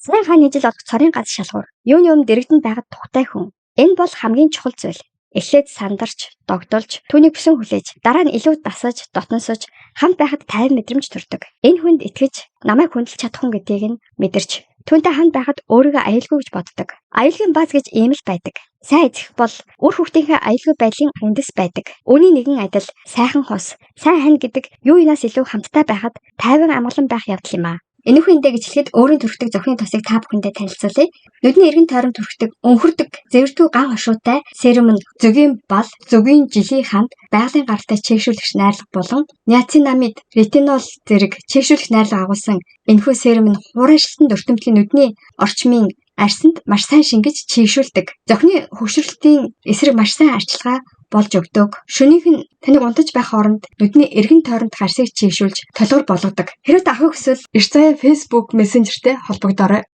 Сайн хааны жил олох цорын ганц шалгуур. Юуны өмнө дэргэдэнд байхад тухтай хүн. Энэ бол хамгийн чухал зүйл. Эхлээд сандарч, догдолж, түүнийг бүсэн хүлээж, дараа нь илүү дасаж, дотносож, хамт байхад тайван мэдрэмж төрдөг. Энэ хүнд итгэж, намайг хүндэлж чадах хүн гэдгийг нь мэдэрч, түүнтэй хамт байхад өөрийгөө аюулгүй гэж боддог. Аюулгүй бааз гэж ийм л байдаг. Сайн эцэг бол үр хүүхдийнхээ аюулгүй байдлын үндэс байдаг. Үүний нэгэн адил сайхан хос, сайн хань гэдэг юу юунаас илүү хамттай байхад тайван амгалан байх явдал юм аа. Энэхүү эндэ гэж хэлэхэд өөрийн түрхдэг зохины тосыг та бүхэндээ танилцуулъя. Нүдний эргэн тойрон түрхдэг, өнхөрдөг, зэвэрдгүү ган хошуутай серум нь зөгийн бал, зөгийн жилийн ханд, байгалийн гаралтай чийгшүүлэгч найрлага болон ниацинамид, ретинол зэрэг чийгшүүлэх найрлага агуулсан энэхүү серум нь хуурайшилтанд өртөмтгий нүдний орчмын арьсанд маш сайн шингэж чийгшүүлдэг. Зохины хөгшрөлтийн эсрэг маш сайн арчилгаа болж өгдөг. Шөнийнх нь таныг унтаж байх хооронд нүдний эргэн тойронд гарсыг чийгшүүлж толгор болгодог. Хэрвээ та авахыг хүсвэл Эрцая Facebook Messenger-тэй холбогдоорой.